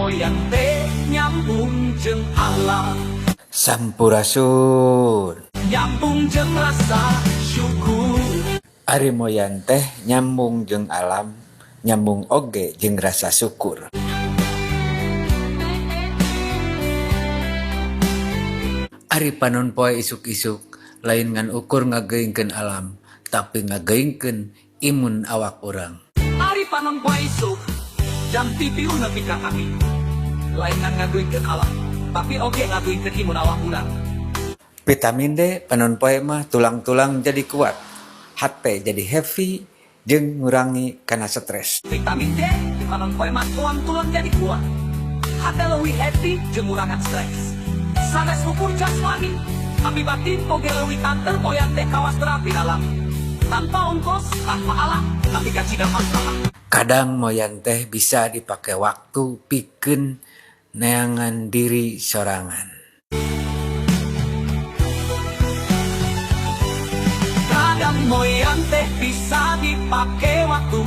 Moyan teh nyambung jeung alam. Sampurasun. Nyambung jeung rasa syukur. Ari moyan teh nyambung jeung alam, nyambung oge jeung rasa syukur. Ari panon poe isuk-isuk lain ngan ukur ngageuingkeun alam, tapi ngageuingkeun imun awak urang. Ari panon poe isuk jam 7 nepi ka kami lain ngan ngageuingkeun alam, tapi oge ngageuingkeun imun awak urang. Vitamin D panon poe mah tulang-tulang jadi kuat, hate jadi happy, jeung ngurangi kana stres. Vitamin D panon poe mah tulang-tulang jadi kuat, hate leuwih happy jeung ngurangan stres. Sanes ukur jasmani, tapi batin oge leuwih kanter. Moyan teh kawas terapi alam, tanpa ongkos, tanpa alat, tapi kacida masalah. Kadang moyan teh bisa dipake waktu pikeun neangan diri sorangan. Kadang moyan teh bisa dipake waktu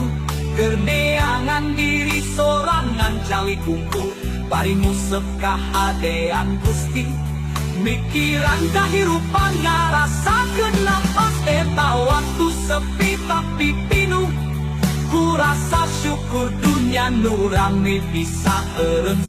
keur neangan diri sorangan. Cali kumpul bari nguseup kahadean Gusti, mikiran kahirupan ngarasakeun napas. Eta waktu sepi tapi pinuh ku rasa syukur, dunya nu rame bisa eureun.